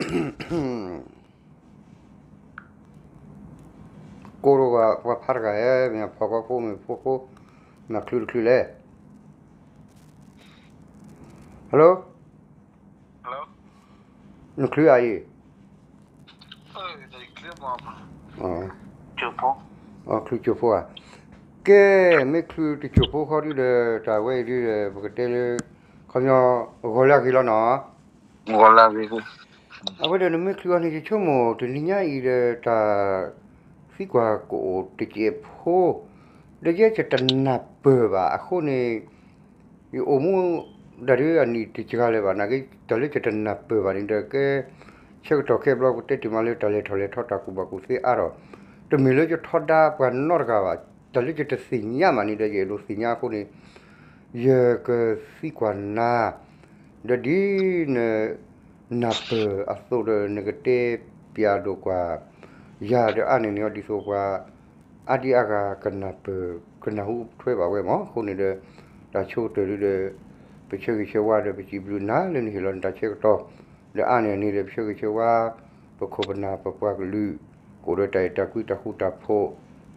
ကိးဒီးပှၤဖးတဂၤဧၢ, မ့ၢ်ဖီၣ်ကီဖိ မ့ၢ်ဖိဖိ, မ့ၢ်ချုးတချုးလဲၣ်. Hello, နချုးအံၤ, ချုးကၠိဖိဧါ. ကဲ, မ့ၢ်ချုးတကၠိဖိဃီဒုဒီး တၢ်ဝဲအံၤဒုဒီး ပကတဲလၢ ခီပညီ ဂီၤလၢအဂ့ၤလီၤနီၤ. အဝဲဒီးနမ့ၢ်ချုးအီၤန့ၣ် ယဆိကမိၣ်တနံၤညါအံၤဒီး တၢ်သံကွၢ်ကအိၣ်တစဲးဖိ, ဒီးယဲယတနၢ်ပၢၢ်ဘၣ်အဃိန့ၣ် ယအိၣ်မူဒၣ်ဒ်အနံၣ်တစှၤလၢၤဘၣ်, နာ်က့ တၢ်လၢယတနၢ်ပၢၢ်ဘၣ်န့ၣ်ဒီး ကဲ ဆၢကတီၢ်ခဲအံၤဘျီ ပတဲတ့ၢ်မးလၢတၢ်လဲၤထီၣ်လဲၤထီ တၢ်ကူၣ်ဘၣ်ကူၣ်သ့အါထီၣ်, တမ့ၢ်လၢယထီဒါပှၤနီတဂၤဘၣ်, တၢ်လၢယတသ့ၣ်ညါဘၣ်န့ၣ်ဒီး ယအဲၣ်ဒိးသ့ၣ်ညါအဃိန့ၣ် ယကသံကွၢ်နၤ, ဒီးဒ်န နၢ်ပၢၢ်အသိးဒီး နကတဲပျးဒိၣ်ကွၢ်ယၤဒီး အါန့ၢ်န့ၣ်အီၤ ဒ်သိးပှၤအါဒံအါဂၤ ကနၢ်ဟူထွဲဘၣ်ဝဲမး. အဃိန့ၣ်ဒီး တၢ်ဆိကတၢၢ်ဒုဒီး ပဆၢဂ့ၤဆၢဝါဒီး ပစံးဘျုးနၤလၢနဟ့ၣ်လီၤနတၢ်ဆၢကတီၢ်, ဒီးအါန့ၢ်န့ၣ်ဒီး ပဆၢဂ့ၤဆၢဝါ ပခိၣ်ပနၢ်ပပှၤကလုာ် ကအိၣ်ဒီးတၢ်အဲၣ်တၢ်ကွံ တၢ်ဃူတၢ်ဖိး,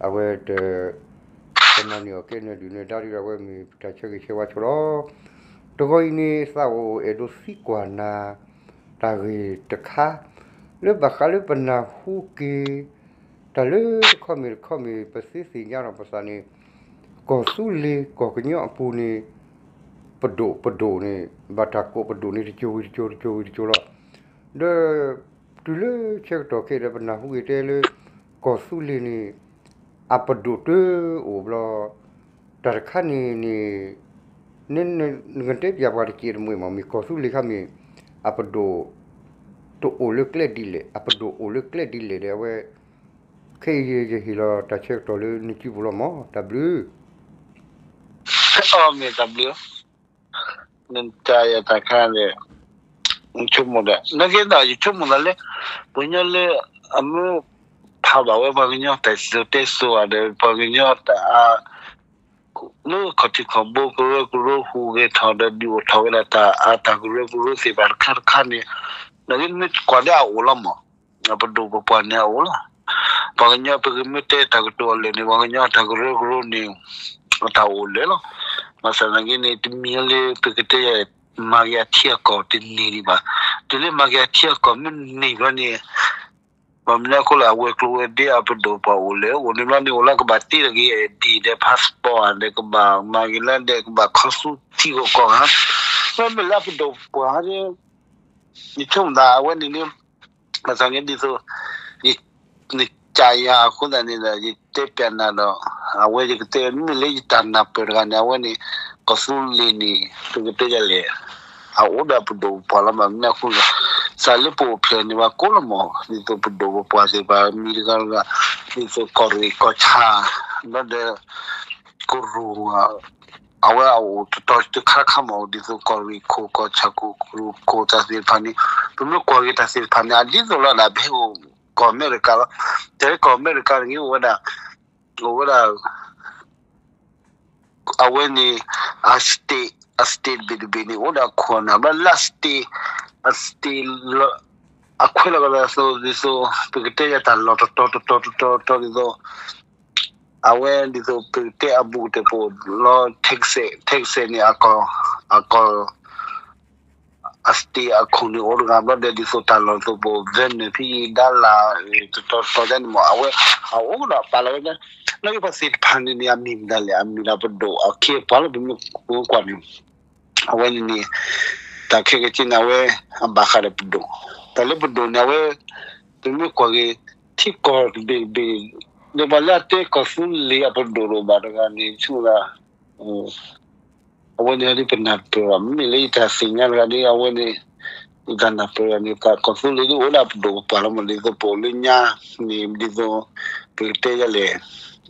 အဝဲတ တနီၤန့ၣ်အီၤကဲနၢၤဒုၣ်နၢၤဒါဒုဒီး အဝဲမ့ၢ်ပတၢ်ဆၢဂ့ၤဆၢဝါဆိလီၤ. တဂီၤအံၤန့ၣ် သးအိၣ်အဲၣ်ဒိးသံကွၢ်နၤ တၢ်ဂ့ၢ်တခါ လၢဘၣ်ဃးလၢပနၢ်ဟူက့ၤ တၢ်လၢတခီမ့ၢ်တခီမ့ၢ် ပသ့သ့ၣ်ညါဒီးပသးန့ၣ် ကီၢ်သူလ့ၤကီၢ်ကညီအပူၤန့ၣ် ပဒိၣ်ပဒိၣ်န့ၣ် ဘၣ်တၢ်ကိးပဒိၣ်န့ၣ် တစိၤဝံၤတစိၤ တစိၤဝံၤတစိၤလီၤ. ဒီးတုၤလၢဆၢကတီၢ်ခဲအံၤဒီး ပနၢ်ဟူက့ၤတဲလၢ ကီၢ်သူလ့ၤန့ၣ် အပဒိၣ်တအိၣ်ဘျီ, တၢ်တခါန့ၣ်န့ၣ် နကတဲပျးပှၤတစဲးတမှဲာ်မး မ့ၢ်ကီၢ်သူလ့ၤခါမ့ၢ် အပဒိၣ် တအိၣ်လၢကျဲဒ်လဲၣ်, အပဒိၣ်အိၣ်လၢကျဲဒ်လဲၣ်ဒီး အဝဲ ခဲအံၤယဟ့ၣ်လီၤတၢ်ဆၢကတီၢ်လၢနစုပူၤလီၤမး. တၢ်ဘျုး အမ့ၢ်တၢ်ဘျုး, နတၢ်ယတၢ်ခါန့ၣ် ဆိကမိၣ်ဒီး နက့ဒီး ယဆိကမိၣ်သးလၢ ပှၤကညီလၢ အမ့ၢ်ဖးဘၣ်ဝဲ ပှၤကညီတၢ်စံၣ်စိၤတဲစိၤဧါဒီး ပှၤကညီတၢ်အါ လၢခီၣ်ထံးခီၣ်ဘိကရၢကရိဟူးဂဲၤထီၣ်ဒီး ဒုးအိၣ်ထီၣ်ဝဲဒၣ်တၢ်အါတၢ်ကရၢကရိသ့ၣ်တဖၣ်တခါတခါန့ၣ် နက့မ့ၢ်ကွၢ်ဒီးအအိၣ်လီၤမး, အပဒိၣ်ပပှၢ်န့ၣ်အအိၣ်လီၤ. ပှၤကညီပကမ့ၢ်တဲတၢ်ကတိၤအလၢာ်န့ၣ် ပှၤကညီအတၢ်ကရၢကရိန့ၣ် အတၢ်အိၣ်လၢာ်လီၤ. ဘၣ်ဆၣ်သနာ်က့န့ၣ် တမံၤလၢပကတဲယၤ မၤက့ၤအထံအကီၢ်တန့ၢ်ဒံးဘၣ်. တုၤလၢမၤက့ၤအထံအကီၢ်မ့ၢ်န့ၢ်ဘျီန့ၣ် ဘၣ်မနုၤအဃိလဲၣ် အဝဲၤကျိၤဝဲၤဒ့အပဒိၣ်ပပှၢ်အိၣ်လၢာ် အိၣ်န့ၣ်ဘျီန့ၣ် အိၣ်လၢကဘၣ်တ့ထီၣ်က့ၤ ID ဒီး passport ဒီး ကဘၣ်မၤက့ၤလၢဒီး ကဘၣ်ခီဆူထံဂီၢ်ကီၢ်ဂၤ, မ့မ့ၢ်လၢအပဒိၣ်ပပှၢ် ယဆိကမိၣ်သးအဝဲန့ၣ်န့ၣ် ဘၣ်ဆၣ်န့ၣ်ဒ်သိး နကးယၤအဃိသတးန့ၣ်ဒီး ယတဲပျးနၤဒီး အဝဲယကတဲ မ့မ့ၢ်လၢယတၢ်နၢ်ပၢၢ်တဂၤန့ၣ် အဝဲန့ၣ် ကီၢ်သူလ့ၤန့ၣ် ပကတဲဒ်လဲၣ် အအိၣ်ဒီးပဒိၣ်ပပှၢ်လီၤ. ဘၣ်မနုၤအဃိလဲၣ် စးလၢပအိၣ်ဖျဲၣ်န့ၣ် ပှၤကိးလီၤမး ဒ်သိးပဒိၣ်ပပှၢ်သ့ၣ်တဖၣ် မံၤတဂၤတဂၤ ဒ်သိးကီၢ်ရ့ၣ်ကီၢ်ဆၣ် ဒီး ကရူၢ် အဝဲအအိၣ်တတီၤတခါခါမး ဒ်သိးကီၢ်ရ့ၣ်ခိၣ် ကီၢ်ဆၣ်ခိၣ် ကရူၢ်ခိၣ် တၢ်သ့ၣ်တဖၣ်န့ၣ် ပမ့ၢ်ကွၢ်က့ၤတၢ်သ့ၣ်တဖၣ်န့ၣ် အဒ်သိးလီၤဒၣ် ပဟဲအိၣ်ကီၢ်အမဲရကၤလီၤ. တဲလၢကီၢ်အမဲရကၤန့ၣ် အိၣ်ဝဲဒၣ် အိၣ်ဝဲဒၣ် အဝဲန့ၣ် အ state အ state တဘ့ၣ်တဘ့ၣ်န့ၣ် အိၣ်ဒီးအခိၣ်အနၢ် ဘျီလၢအ state အ state လၢ အခွဲးလီၤကဒီးသိး ဒ်သိး ပကတဲယၤတၢ်လီၢ်တတီၤတတီၤတတီၤတတီၤဒ်သိး အဝဲဒ်သိးပကတဲအဘူးကတၢၢ်ပအိၣ်လီၤ Texas, Texas န့ၣ် အကီၢ် အကီၢ် အ state အခိၣ်န့ၣ်အိၣ်တဂၤဘျီဒီး ဒ်သိးတၢ်လီၢ်သိးပအိၣ် Vernon ဖဲအံၤ Dallas တတီၤတတီၤဒ်န့ၣ်မး အဝဲ အအိၣ်ဒီးပာ်လီၤဝဲဒၣ် နာ်က့ပှၤသ့ၣ်တဖၣ်န့ၣ်န့ၣ် အမံၤမတၤလဲၣ် အမံၤလၢပဒိၣ်အခ့အပှၤလၢ ပမ့ၢ်ကွၢ်န့ၣ် အဝဲန့ၣ်န့ၣ် တၢ်ခဲကက့န့ၣ် အဝဲအဘၣ်ဃးဒီးပဒိၣ်, တၢ်လၢပဒိၣ်န့ၣ် အဝဲ ပမ့ၢ်ကွၢ်က့ၤ ထံကီၢ်တဘ့ၣ်တဘ့ၣ် ဒီးပှၤလၢအတဲကီၢ်သူလ့ၤအပဒိၣ်တအိၣ်ဘၣ်တဂၤန့ၣ် ဆိကမိၣ်ဒၣ် အဝဲန့ၣ်ဒ်ပနၢ်ပၢၢ်ဘၣ် မ့မ့ၢ်လၢယတၢ်သ့ၣ်ညါတဂၤဒီး အဝဲန့ၣ် ယတၢ်နၢ်ပၢၢ်တဂၤန့ၣ် ကီၢ်သူလ့ၤဒ်အိၣ်ဒၣ်ပဒိၣ်ပပှၢ်လီၤမး ဒ်သိးပအိၣ်လၢညါန့ၣ် ဒ်သိး ပကတဲယၤလဲၣ်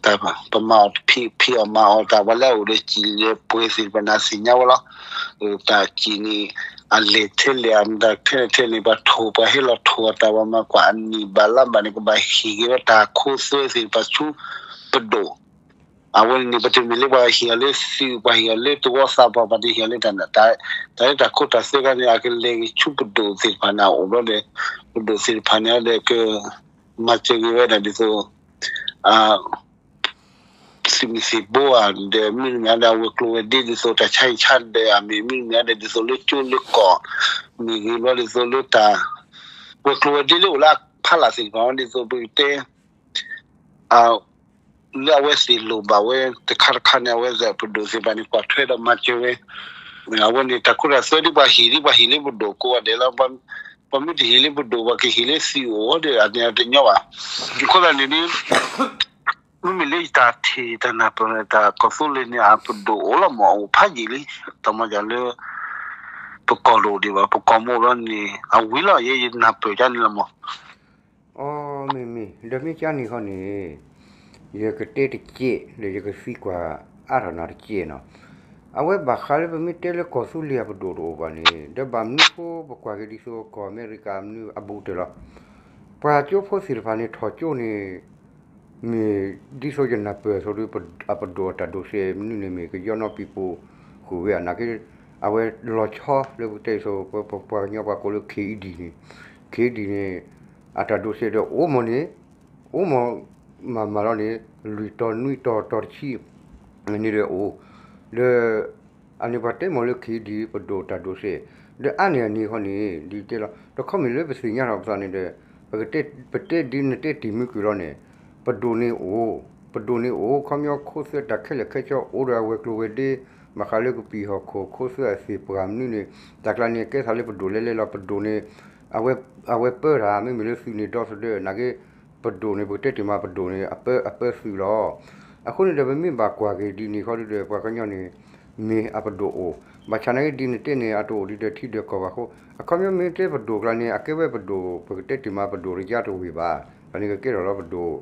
တၢ်ပမၤအီၤတဖံးဖံးအီၣ်မၤအီၣ်တၢ် ပှၤလၢအအိၣ်ဒီးစံၣ်လၢပှဲၤသ့ၣ်တဖၣ်န့ၣ် အသ့ၣ်ညါဝဲလီၤ. တၢ်စံၣ်န့ၣ် အလဲၤထဲလဲၣ် အမတၤထဲလဲၣ်ထဲန့ၣ် ပှၤထိၣ်ပှၤဟဲလီၤထိၣ်အတၢ် ပှၤမၤကွၢ်အနံၣ်ဘၣ်လါဘၣ်န့ၣ် ကဘၣ်ဟ့ၣ်က့ၤဝဲတၢ်ခိသွဲသ့ၣ်တဖၣ်ဆူပဒိၣ် အဝဲန့ၣ်န့ၣ် ပတမ့ၢ်လၢပှၤဟ့ၣ်အီၤလၢသုး ပှၤဟ့ၣ်အီၤလၢသဝီသးပှၢ် ပှၤတဟ့ၣ်အီၤလၢတၢ် တၢ်လၢတၢ်ခိတၢ်သွဲခါန့ၣ် အကလဲၤက့ၤဆူပဒိၣ်သ့ၣ်တဖၣ်န့ၣ် အအိၣ်ဘျီဒီး ပဒိၣ်သ့ၣ်တဖၣ်န့ၣ်ဒီး ကမၤစၢၤက့ၤဝဲဒၣ်ဒ်သိး သုးမုၢ်သံၣ်ဘိဧါ ဒီးမ့တမ့ၢ်ဒီး အဝဲၤကျိၤဝဲၤဒ့ဒ်သိး တၢ်ဆါဟံၣ်ဆါဒၢးဧါ မ့မ့ၢ်မ့ၢ်ဒီး ဒ်သိးလၢကၠိလၢကီၢ် မ့ၢ်ဂ့ၤဘျီဒ်သိးလၢတၢ် ဝဲၤကျိၤဝဲၤဒ့လၢအိၣ်လၢအဖီလာ်သ့ၣ်တဖၣ် ဒ်သိးပကတဲ လၢအဝဲသ့ၣ်လိၣ်ဘၣ်ဝဲတခါတခါန့ၣ် အဝဲသ့ၣ်ပဒိၣ်သ့ၣ်တဖၣ်န့ၣ် ကွၢ်ထွဲဒီးမၤစၢၤဝဲ အဝဲန့ၣ် တၢ်ခိတၢ်သွဲဒ်ပှၤဟ့ၣ်ဒ်ပှၤဟ့ၣ်လၢပဒိၣ်ကိးဂၤဒဲးလီၤ. ပှၤမ့ၢ်တဟ့ၣ်လၢပဒိၣ် ပှၤကဟ့ၣ်လၢသုးအိၣ်ဒီး အန့ၣ်တညီဘၣ်. အဃိသတးန့ၣ်ဒ် မ့မ့ၢ်လၢယတၢ်ထံၣ်တၢ်နၢ်ပၢၢ်န့ၣ် တၢ်ကီၢ်သူလ့ၤန့ၣ် အပဒိၣ်အိၣ်လီၤမး အိၣ်ဖးယံာ်လံ တမ့ၢ်လၢ ပကီၢ်တအိၣ်ဒံးဘၣ် ပကီၢ်မ့ၢ်အိၣ်လီၤန့ၣ် အဝံၤလီၤ ယဲယနၢ်ပၢၢ်ကန့ၣ်လီၤမး. အီ မ့မ့ၢ် ဒီးမ့ၢ်ကန့ၣ်ဃီန့ၣ် ယကတဲတကဲး ဒီးယကသံကွၢ်အါထီၣ်နၤတကဲးနီၤ. အဝဲဘၣ်ဃးလၢပမ့ၢ်တဲလၢကီၢ်သူလ့ၤအပဒိၣ်တအိၣ်ဘၣ်န့ၣ် ဒီးဘၣ်မနုၤဃိပကွၢ်က့ၤဒ်သိးကီၢ်အမဲရကၤမနုၤအဘူးတၢၢ်လီၤ. ပှၤကၠိဖိသ့ၣ်တဖၣ်န့ၣ် ထီၣ်ကၠိန့ၣ် မ့ၢ်ဒ်သိးယနၢ်ပၢၢ်အသိးဒီး အပဒိၣ်အတၢ်ဒိးစဲးမနုၤန့ၣ်မ့ၢ် ကယီနီပံၤပူၤဃုာ်ဝဲဧါ နာ်က့ အဝဲလီၤဆီလၢပကတဲအသိး ပပှၤကညီပှၤကိးလၢ KED န့ၣ် KED န့ၣ် အတၢ်ဒိးစဲးဒီးအိၣ်မးန့ၣ် အိၣ်မး မၤမၤလီၤန့ၣ် လွံၢ်တီၤနွံတီၤတီၤတဆံ န့ၣ်ဒီးအိၣ် ဒီး အန့ၣ်ပှၤတဲမးလၢ KED ပဒိၣ်တၢ်ဒိးစဲး ဒီးအါန့ၢ်အန့ၣ်ဃီန့ၣ် ဒ်တဲလီၤ တခီမ့ၢ်လၢပသ့ၣ်ညါထီၣ်ပသးန့ၣ်ဒီး ပကတဲ ပတဲဒ်နတဲတ့ၢ်မုၢ်ကွံာ်လီၤန့ၣ် ပဒိၣ်န့ၣ်အိၣ် ပဒိၣ်န့ၣ်အိၣ် ခီပညီခိသွဲတၢ်ခဲလၢာ်ခဲဆ့အိၣ်ဒီးအဝဲၤကျိၤဝဲၤဒ့ ဘၣ်ဃးလၢကပံာ်ဟီၣ်ခိၣ်ခိသွဲအသ့ၣ်ပှၢ်မနုၤန့ၣ် တၢ်ကျါန့ၣ်ကဲသးလၢပဒိၣ်လဲၤလဲၤလီၤ ပဒိၣ်န့ၣ် အဝဲပၢတၢ် မ့မ့ၢ်လၢသုးန့ၣ်ဒီသဒၢ နာ်က့ ပဒိၣ်န့ၣ် ပကတဲတ့ၢ်မးပဒိၣ်န့ၣ် အပၢအပၢသုးလီၤ. အဃိန့ၣ်ဒီးပမ့ၢ်ဘၣ်ကွၢ်က့ၤဒ်န့ၣ်ဃီဒီး ပှၤကညီန့ၣ် မ့ၢ်အပဒိၣ်အိၣ် ဘၣ်ဆၣ်နာ်က့ဒ်နတဲန့ၣ် အတအိၣ်ဒံးဒီးထံဒီးကီၢ်ဘၣ်အဃိ အခီပညီမ့ၢ်တဲပဒိၣ်ကျါန့ၣ် အကဲဝဲပဒိၣ် ပကတဲတ့ၢ်မးပဒိၣ်တယါတဝ့ၢ်ဘၣ် ဒီးန့ၣ်ကကဲထီၣ်လီၤပဒိၣ်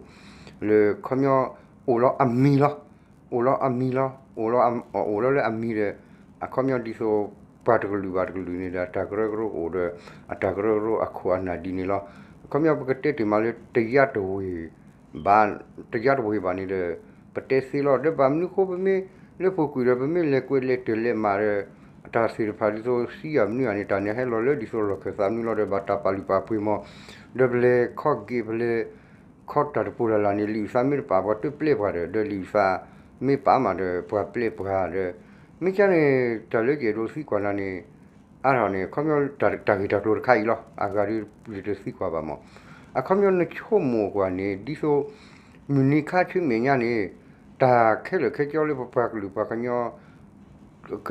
လၢခီပညီ အိၣ်လီၤအမံၤလီၤ အိၣ်လီၤအမံၤလီၤ အိၣ်လီၤ အိၣ်လီၤလၢအမံၤဒီး အခီပညီဒ်သိး ပှၤတကလုာ်ဘၣ်တကလုာ်န့ၣ်ဒီး အတၢ်ကရၢကရိကအိၣ်ဒီး အတၢ်ကရၢကရိအခိၣ်အနၢ်ဒ်န့ၣ်လီၤ. အခီပညီပကတဲတ့ၢ်မးလၢတယါတဝ့ၢ်ဘၣ် တယါတဝ့ၢ်ဘၣ်န့ၣ်ဒီး ပတဲသ့လီၤ ဒီးဘၣ်မနုၤဃိပမ့ၢ်လၢပူၤကွံာ်ဒီး ပမ့ၢ်လဲၤကွဲးလဲၤတၢၢ်လဲၤမၤဒီး အတၢ်သ့ၣ်တဖၣ်ဒ်သိးစံယၤမနုၤဧါန့ၣ် တၢ်န့ၣ်ဟဲလီၤလၢဒ်သိးလီၢ်ခၢၣ်သးမနုၤလီၤဒီး ဘၣ်တၢ်ပာ်လုၢ်ပာ်ပှ့ၤမး ဒီးပလဲၤခီၣ်က့ၤ ပလဲၤခီၣ်တၢ်တပူၤလၢ်လၢ်န့ၣ် လံာ်အုၣ်သးမ့ၢ်တပာ် ပှၤတပျဲပှၤဒီး ဒီးလံာ်အုၣ်သးမ့ၢ်ပာ်မးဒီး ပှၤပျဲပှၤဒီး မ့ၢ်ကန့ၣ် တၢ်လၢယအဲၣ်ဒိးသံကွၢ်နၤန့ၣ် အါထီၣ်န့ၣ် အခီပညီ တၢ်ဂ့ၢ်တၢ်ကျိၤတခါအံၤလီၤ. အဂၤဒီးယတသံကွၢ်ဘၣ်မး အခီပညီနဆိကမိၣ်ကွၢ်န့ၣ် ဒ်သိး မုၢ်နံၤခါဆူမဲာ်ညါန့ၣ် တၢ်ခဲလၢာ်ခဲဆ့လၢပပှၤကလုာ်ပှၤကညီ အထံ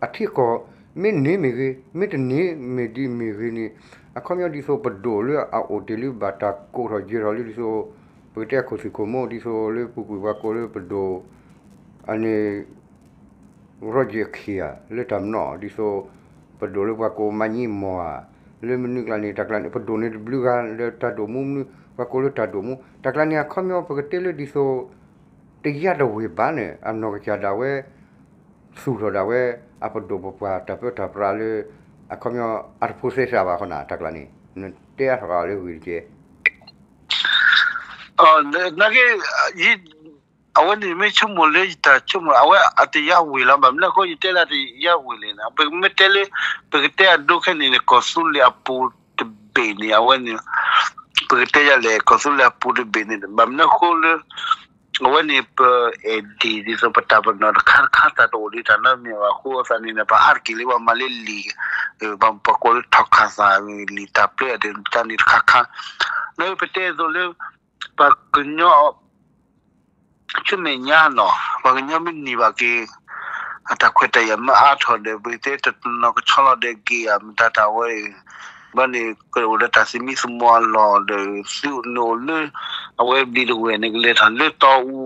အကီၢ် မ့ၢ်န့ၢ်မ့ၢ်ဂ့ၤ မ့ၢ်တန့ၢ်မ့ၢ်ဒ်မ့ၢ်ဂ့ၤန့ၣ် အခီပညီဒ်သိးပဒိၣ်လၢအအိၣ်တ့ၢ်လံဘၣ်တၢ်ကိးထီၣ်ယဲၤထီၣ်လံဒ်သိး ပကတဲအခိၣ်သ့ၣ်ခိၣ်မူ ဒ်သိးလၢပူၤကွံာ်ပှၤကိးလၢပဒိၣ် အန့ၣ် Roger Khin လၢတၢ်မနီၣ် ဒ်သိး ပဒိၣ်လၢပှၤကိးမါညံမီၢ်ဧါ လၢမနုၤကျါန့ၣ် တၢ်ကျါန့ၣ် ပဒိၣ်န့ၣ်တဘျုးဂၤလၢတၢ်ဒိၣ်မူမနုၤ ပှၤကိးလၢတၢ်ဒိၣ်မူ တၢ်ကျါန့ၣ် အခီပညီပကတဲလၢဒ်သိး တယါတဝ့ၢ်ဘၣ်န့ၣ် အနီၢ်ကစၢ်ဒၣ်ဝဲ သူၣ်ထီၣ်ဒၣ်ဝဲ အပဒိၣ်ပပှၢ်တၢ်ပၢတၢ်ပြးလၢ အခီပညီ အတဖိးသဲစးဘၣ်ဃီနၤ တၢ်ကျါန့ၣ် နတဲအါထီၣ်အီၤလၢဂ့ၢ်တက့ၢ်. နာ်က့ အဝဲန့ၣ်မ့ၢ်ဆိကမိၣ်လၢယတၢ်ဆိကမိၣ် အဝဲအတယါဝ့ၢ်လီၤ ဘၣ်မနုၤအဃိယတဲလၢအတယါဝ့ၢ်လဲၣ်န့ၣ် ပမ့ၢ်တဲလၢ ပကတဲအဒိခဲန့ၣ်န့ၣ် ကီၢ်သူလ့ၤအပူၤတဘ့ၣ်န့ၣ် အဝဲန့ၣ် ပကတဲယၤလဲၣ် ကီၢ်သူလ့ၤအပူၤတဘ့ၣ်န့ၣ် ဘၣ်မနုၤအဃိလၢ အဝဲန့ၣ်ပအဲၣ်ဒိးဒ်သိးပတၢ်ပနီၣ်တခါတခါ တၢ်တအိၣ်ဒံးတၢ်နီတမံၤဘၣ်အဃိသတးန့ၣ် ပအါတက့ၢ်လၢပှၤမၤလၢလံာ် ပှၤကိးလၢထီၣ်ခၣ်သး လံာ်တၢ်ပျဲအဒိးတၢ်န့ၣ်တခါခါ လၢပတဲအသိးလၢ ပှၤကညီ ဆူမဲာ်ညါနီၤ ပှၤကညီမ့ၢ်န့ၢ်ဘၣ်က့ၤ အတၢ်ခွဲးတၢ်ယာ်မ့ၢ်အါထီၣ်ဒီး ပတဲတနီၤကဆီလီၤဒီးက့ၤဧါ မတၤတၢ်ဝဲ ဘၣ်န့ၣ် ကအိၣ်ဒီးတၢ်သမံသမိးအလီၢ်ဒီး သုးနအိၣ်လၢ အဝဲဘျံးတဝဲၢ်န့ၣ် ကလဲၤထီၣ်လၢတီအူ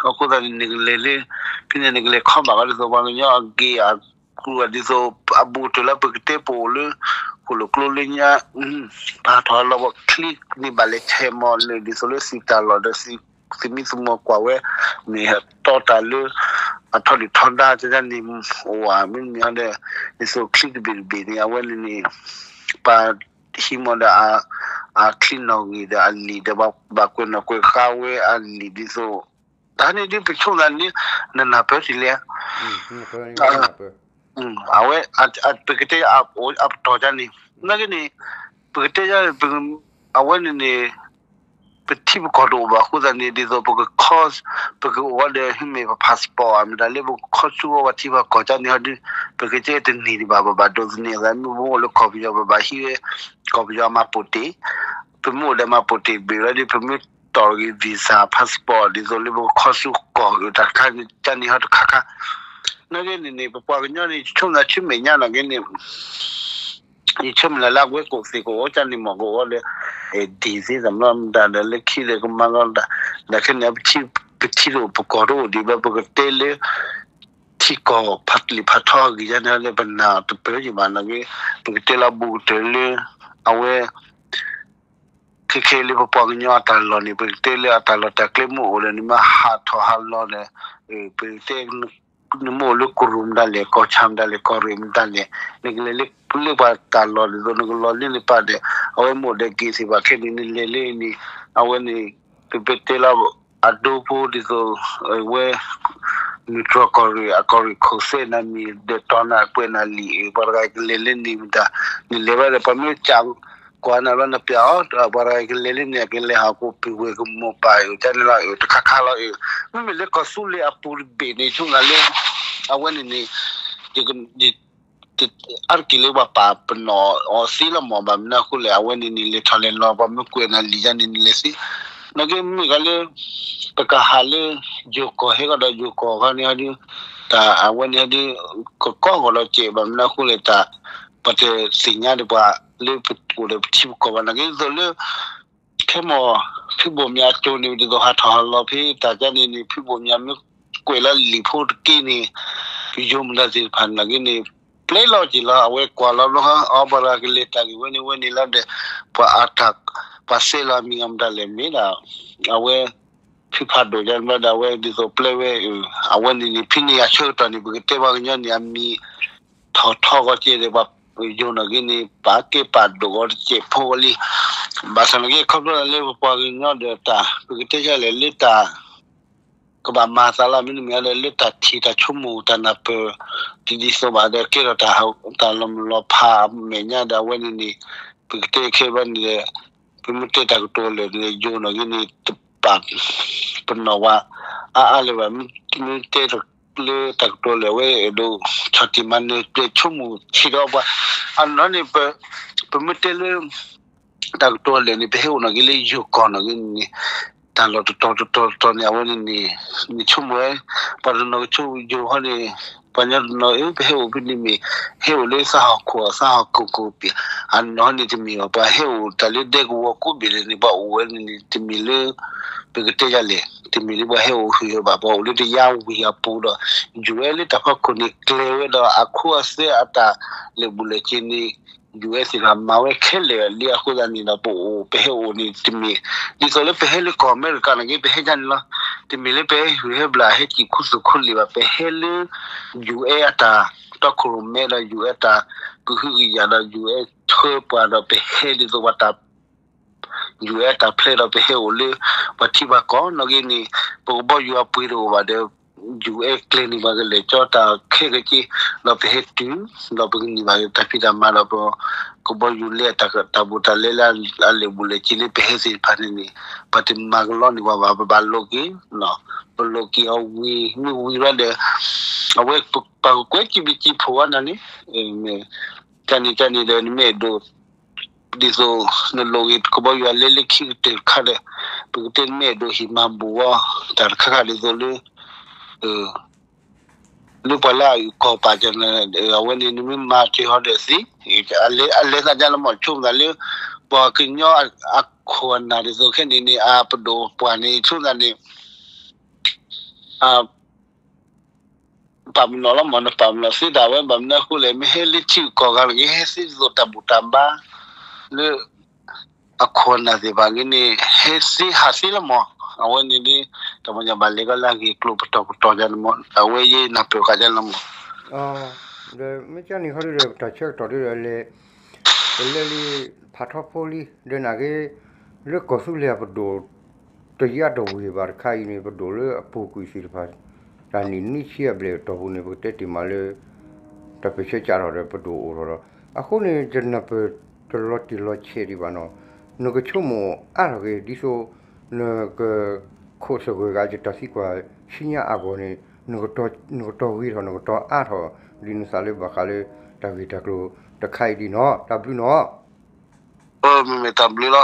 အဃိသတးန့ၣ် နကလဲၤလၢ ဖဲန့ၣ်နကလဲၤခီဘၣ်ဘၣ်ဒ်သိး ပှၤကညီအက့ၤအကျိၤဒ်သိး အဘူးတၢ်လၢပကတဲပအိၣ်လၢ ဃိၣ်လိာ်ကျိလၢညါ ပာ်ထီၣ်လီၤပချံန့ၣ်ဘၣ်လဲၤဆဲးမီၤလၢ ဒ်သိးလၢသုးတၢ်လီၢ်ဒီးသုး သမံသမိးကွၢ်ဝဲ မ့ၢ်တီတၢ်လၢ အထီဒုၣ်ထီဒါတဒၣ်န့ၣ် အိၣ်ဧါ မ့တမ့ၢ်ဒီး ဒ်သိးချံတဘ့ၣ်တဘ့ၣ်န့ၣ် အဝဲန့ၣ်န့ၣ် ပှၤဟံးမီၤဒီး အချံနီၣ်ဂံၢ်ဒီးအလံာ်ဒီး ဘၣ်ကွဲးနီၣ်ကွဲးဃါဝဲအလံာ်ဒ်သိး တၢ်န့ၣ်ဒ်ပဆိကမိၣ်သးန့ၣ် နနၢ်ပၢၢ်ထံလဲၣ်, အဝဲ ပကတဲအပတီၢ်ဒ်န့ၣ် နာ်က့န့ၣ် ပကတဲယၤ အဝဲန့ၣ်န့ၣ် ပထံပကီၢ်တအိၣ်ဘၣ်အဃိသတးန့ၣ် ဒ်သိးပကခီ ပကအိၣ်ဒီးဟံးမ့ၢ်ပ passport မတၤလၢပကခီဆူအီၤပှၤထံပှၤကီၢ်ဒ်န့ၣ်ဟီဒ် ပကတဲတန့ၢ်ဒံးဘၣ် ပဘၣ်ဒိးသန့ၤသး မ့ၢ်ပအိၣ်လၢကီၢ်ပယီၤ ပဘၣ်ဟံးဝဲ ကီၢ်ပယီၤမှတ်ပုံတင်, ပမ့ၢ်အိၣ်ဒီးမှတ်ပုံတင်ဘ့ၣ်ဝဲဒီး ပမ့ၢ်တီၢ်က့ၤ visa passport ဒ်သိးလၢပကခီဆူကီၢ်အတၢ်တခါန့ၣ် ဒ်န့ၣ်ဟီတခါခါ, နာ်က့န့ၣ်န့ၣ် ပပှၤကညီန့ၣ် ယဆိကမိၣ်ဆူမဲာ်ညါနာ်က့န့ၣ် ယဆၢမုၢ်လၢ်လၢအဝဲကိးသ့ၣ်ကိးဂီၤ ကန့ၣ်မ့ၢ်ကဝီၤဒီး ဒ်သ့ၣ်တဖၣ်မတၤဒီးလၢခံဒီးကမၤလီၤတၢ် ဒီးခဲန့ၣ် ပထံတအိၣ်ပကီၢ်တအိၣ်ဒံးဘၣ် ပကတဲလၢ ထံကီၢ်ဖးလံာ်ဖးထီအဂ့ၢ်ယါန့ၣ်လၢပနၢ်တပၢၢ်ယံၤဘၣ်နာ်က့ ပကတဲလၢအဘူးကတၢၢ်လၢ အဝဲ ခဲခဲလၢပပှၤကညီအတၢ်လီၢ်န့ၣ် ပကတဲလၢအတၢ်လီၢ်တၢ်ကျဲမ့ၢ်အိၣ်ဒီးန့ၣ် မ့ၢ်ဟးထီၣ်ဟးလီၤဒီး ပကတဲ နမ့ၢ်အိၣ်လၢကရူၢ်မတၤလဲၣ် ကီၢ်ဆၣ်မတၤလဲၣ် ကီၢ်ရ့ၣ်မတၤလဲၣ် နကလဲၤလၢပှၤတၢ်လီၢ်ဒ်သိး နကလီၤလၢနပၢ်ဒီး အဝဲမ့ၢ်အိၣ်ဒီးက့ၤသ့ၣ်ဘၣ်ခဲန့ၣ် နလဲၤလၢန့ၣ် အဝဲန့ၣ် ပပတဲလီၤ အဒိဖိဒ်သိး အဝဲ မုၢ်တြီၢ်ကီၢ်ရ့ၣ် အကီၢ်ရ့ၣ်ခိၣ်သ့ၣ်နမံၤ ဒီးတီၤနၤကွဲးနၤလံာ်အၢ ပှၤတဂၤကလဲၤလၢန့ၣ်မတၤ နလဲၤဘၣ်ဒီး ပှၤမ့ၢ်စံးကွၢ်နၤဘျီနပျးအီၤ ပှၤတဂၤကလဲၤလၢန့ၣ် ကလဲၤဟးကိးပှ့ၤဝဲကမိၢ်ပၢ်အၢ တၢ်န့ၣ်လီၤအၢ တခါခါလီၤအၢ မ့မ့ၢ်လၢကီၢ်သူလ့ၤအပူၤတဘ့ၣ်န့ၣ် ဆိကမိၣ်လၢ အဝဲန့ၣ်န့ၣ် ယ အါတက့ၢ်လၢပှၤပာ်ပနီၣ်အီၤသ့လီၤမး ဘၣ်မနုၤအဃိလဲၣ် အဝဲန့ၣ်န့ၣ် လဲၤထီၣ်လဲၤလီၤ ပှၤမ့ၢ်ကွဲးနၤလံာ်ယါန့ၣ် နလဲၤသ့ နာ်က့မ့ၢ်ကီးလၢ ပကဟးလၢ ယိၤကီၢ်ဟဲကီးဒီးယိၤကီၢ်ခီန့ၣ်ဟီဒု တၢ်အဝဲန့ၣ်ဟီဒု ကကီၢ်ဂီၤလီၤစဲး ဘၣ်မနုၤအဃိလဲၣ် တၢ် ပတသ့ၣ်ညါဒီးပှၤလၢပအိၣ်ဒီးပထံပကီၢ်ဘၣ် နာ်က့ဒ်သိးလၢ ခဲမီၢ် ဖုဘိၣ်မၠးကၠိန့ၣ် ဒ်သိးဟးထီၣ်ဟးလီၤဖဲတၢ်ကါန့ၣ်န့ၣ် ဖုဘိၣ်မၠးမ့ၢ်ကွဲးလီၤလံာ်ဖိတက့ၢ်န့ၣ် ပယိၤမတၤသ့ၣ်တဖၣ်နာ်က့န့ၣ် ပျဲလီၤက့ၤလီၤ အဝဲကွၢ်လီၤဘျီ အီ ပှၤတဂၤကလဲၤတၢ်ဂ့ၢ်ဝဲန့ၣ်ဝဲန့ၣ်လီၤဒီး ပှၤအါတၢ် ပှၤစဲလီၤအမံၤအမတၤလဲၣ်မ့ၢ်ဒီး အဝဲ ဖုဖးဒိၣ်ယါန့ၣ်ဘျီဒီး အဝဲဒ်သိးပျဲဝဲ အဝဲန့ၣ်န့ၣ် ဖဲန့ၣ်ယၤဆၢကတီၢ်န့ၣ် ပကတဲပှၤကညီန့ၣ် အမံၤ ထီၣ်ထီဂီၤကဲဒီး ပှၤယိၤနာ်က့န့ၣ် ပာ်ကဲပာ်ဒိၣ်ဂီၤတစဲးဖိဝဲလံ ဘၣ်ဆၣ်နာ်က့ ခီဖျိလၢပပှၤကညီဒီးတၢ် ပကတဲယါလဲၣ်လၢတၢ် ကဘၣ်မၤသးလီၤ မ့တမ့ၢ်ဒီးလၢတၢ်ထံၣ်တၢ်ဆိကမိၣ်တၢ်နၢ်ပၢၢ် ဒ်ဒ်သိးဘၣ်ဒီး ကဲထီၣ်တၢ်လီၤမုၢ်လီၤဖးအမဲာ်ညါဒီး အဝဲန့ၣ်န့ၣ် ပကတဲခဲဘၣ်န့ၣ်ဒီး ပမ့ၢ်တဲတၢ်ကတိၤလၢာ်န့ၣ် ယိၤနာ်က့န့ၣ် တပာ်ပနီၣ်ဝဲ အါအါလၢၤဘၣ် မ့ၢ်တဲလၢတၢ်ကတိၤလၢာ် အဝဲအဲၣ်ဒိး ဆီၣ်တံၢ်မၤနၢၤ ပဆိကမိၣ်ထံဒီးပှၤ အနီၢ်န့ၣ် ပမ့ၢ်တဲလၢ တၢ်ကတိၤလၢာ်န့ၣ် ပဟဲအိၣ်နာ်က့လၢယိၤကီၢ်နာ်က့န့ၣ် တၢ်လီၢ်တတီၤတတီၤတတီၤန့ၣ် အဝဲန့ၣ်န့ၣ် နဆိကမိၣ်ဝဲ ပှၤတနီၤကဆိကမိၣ်ယိၤဟီန့ၣ် ပှၤကညီတနီၤ အၢ ပဟဲအိၣ်ဖဲန့ၣ်မ့ၢ် ဟဲအိၣ်လၢသးဟီၣ်ခိၣ် သးဟီၣ်ခိၣ်ခိၣ်ပ့ၤ အနီၢ်န့ၣ်တမ့ၢ်ဘၣ် ပှၤဟဲအိၣ်တၢ်လၢဒဲကဝီၤကိးဘ့ၣ်န့ၣ် ပှၤအိၣ်ဝဲန့ၣ်န့ၣ် တမ့ၢ်လၢ ပကတဲယါလဲၣ် တမ့ၢ်လၢပှၤဟဲအိၣ်ဟုၣ်ဘၣ် ပှၤအိၣ်လၢတယါဝံၤအပူၤဒီး ယူၤအဲၣ်လၢတၢ်ဖီခိၣ်န့ၣ် ကျဲၤဝဲဒီးအခိအသွဲအတၢ်လဲၤဘူးလဲၤက့ၤန့ၣ် ယူၤအဲၣ်သ့ၣ်တဖၣ်မၤဝဲခဲလၢာ်လံအဃိသတးန့ၣ်ဒီး ပအိၣ် ပဟဲအိၣ်န့ၣ်တမ့ၢ် ဒ်သိးလၢပဟဲလၢကီၢ်အမဲရကၤနာ်က့ ပဟဲယါန့ၣ်လီၤ. တမ့ၢ်လၢပဟဲဟုၣ်ဟဲဘျၣ် ဟဲစံၣ်ခူသူၣ်ခူလံာ်ဘၣ် ပဟဲလၢ ယူၤအဲၣ်အတၢ်တီခိၣ်ရိၣ်မဲဒီး ယူၤအဲၣ်တၢ်ကဟုကယာ်ဒီး ယူၤအဲၣ်ဆှၢပှၤဒီး ပဟဲဒ်သိးပှၤတၢ် ယူၤအဲၣ်တၢ်ဖျဲးဒီး ပဟဲအိၣ်လၢ ပှၤထံပှၤကီၢ်နာ်က့န့ၣ် ပကဘီယူၤအပှ့ၤတအိၣ်ဘၣ်ဒီး ယူၤအဲၣ်ကျဲၤန့ၣ် ပှၤကလဲၤကၠီတၢ်ခဲကက့ၤ ဒီးပဟဲတုၤ ဒီးပကန့ၢ်ဘၣ်တၢ်ဖံးတၢ်မၤဒီး ပကဘီယူၤလဲတၢ်ဘူးတၢ်လဲလၢအလဲၤဘူးလဲၤက့ၤလၢပဟဲသ့ၣ်တဖၣ်န့ၣ်န့ၣ် ပှၤတမၤကလီန့ၢ်ပှၤဘၣ် ပဘၣ်လိးက့ၤ ပလိးက့ၤအီၤဝံၤ မ့ၢ်ဝံၤဘျီဒီး အဝဲပှၤကကွဲးစံးဘျုးစံးဖှိၣ်ဝဲနၤန့ၣ် တၢ်န့ၣ်တၢ်န့ၣ်ဒီး နမ့ၢ်အဲၣ်ဒိး ဒ်သိး နလိးက့ၤကဘီယူၤလဲလၢခံကတၢၢ်တခါဒီး ပကတဲနမ့ၢ်အဲၣ်ဒိးဟ့ၣ်မၤဘူၣ်အီၤ တၢ်တခါခါဒ်သိးလၢ လၢပှၤလၢအအုၣ်ကီၤပာ်စၢၤန့ၣ် အဝဲန့ၣ် နမ့ၢ်မၤစၢၤဟီဒီးသ့ အလဲၤသးဒ်လၢမ့ၢ်ဆိကမိၣ်သးလၢ ပှၤကညီအခိၣ်အနၢ်ဒ်သိးခဲန့ၣ်န့ၣ် အပဒိၣ်ပှၢ်န့ၣ် ဆိကမိၣ်သးန့ၣ် ပာ်ပနီၣ်လီၤမး နပာ်ပနီၣ်သ့ဒၣ်ဝဲ ဘၣ်မနုၤအဃိလဲၣ် မ့ၢ်ဟဲလၢထံဂုၤကီၢ်ဂၤလၢက့ၤ ဟဲသ့ဒ်သိးတၢ်ဘူၣ်တၢ်ဘါ လၢ အခိၣ်အနၢ်သ့ၣ်တဖၣ်က့ၤန့ၣ် ဟဲသ့ဟးသ့လီၤမး အဝဲန့ၣ်ဒ် တၢ်မၤညါဘၣ်လဲၤကီးလၢအဂ့ၢ်ကျိၤပတီၢ်ပတီၢ်ယါန့ၣ်မး အဝဲယဲနၢ်ပၢၢ်ဃာ်ယါလီၤမး ဒီးမ့ၢ်ကန့ၣ်ခီဒုဒီး ပတၢ်ဆၢကတီၢ်ဒုဒီးလဲၤ ပလဲၤလံ ဖးထီဖိလံ ဒီးနာ်က့ လၢကီၢ်သူလ့ၤအပဒိၣ် တယၢ်တဝ့ၤဘၣ်တခါအံၤန့ၣ် ပဒိၣ်လၢအပူၤကွံာ်သ့ၣ်တဖၣ် တၢ်နံၣ်နွံဆံအဘျဲၣ်အတီၢ်ပူၤန့ၣ် ပကတဲတ့ၢ်မးလၢ တၢ်ပၢဆှၢကးထီၣ်ဒီးပဒိၣ်အိၣ်ထီၣ်ဒီး အဃိန့ၣ် ယနၢ်ပၢၢ်တလီၤတံၢ်လီၤဆဲးဒံးဘၣ်နီၤ, နကဆိကမိၣ်အါထီၣ်က့ၤ ဒ်သိး နက ခိၣ်သဂၢၢ်ဂၤယတၢ်သံကွၢ်ဆူညါအဂီၢ်န့ၣ် နကတီၤဂ့ၤထီၣ် နကတီၤအါထီၣ် ဒ်နသးလၢဘၣ်ဃးလၢ တၢ်ဂ့ၢ်တၢ်ကျိၤတခါအံၤဒ်နီၤ တၢ်ဘျုးနီၤ. မ့မ့ၢ်တၢ်ဘျုးလီၤ.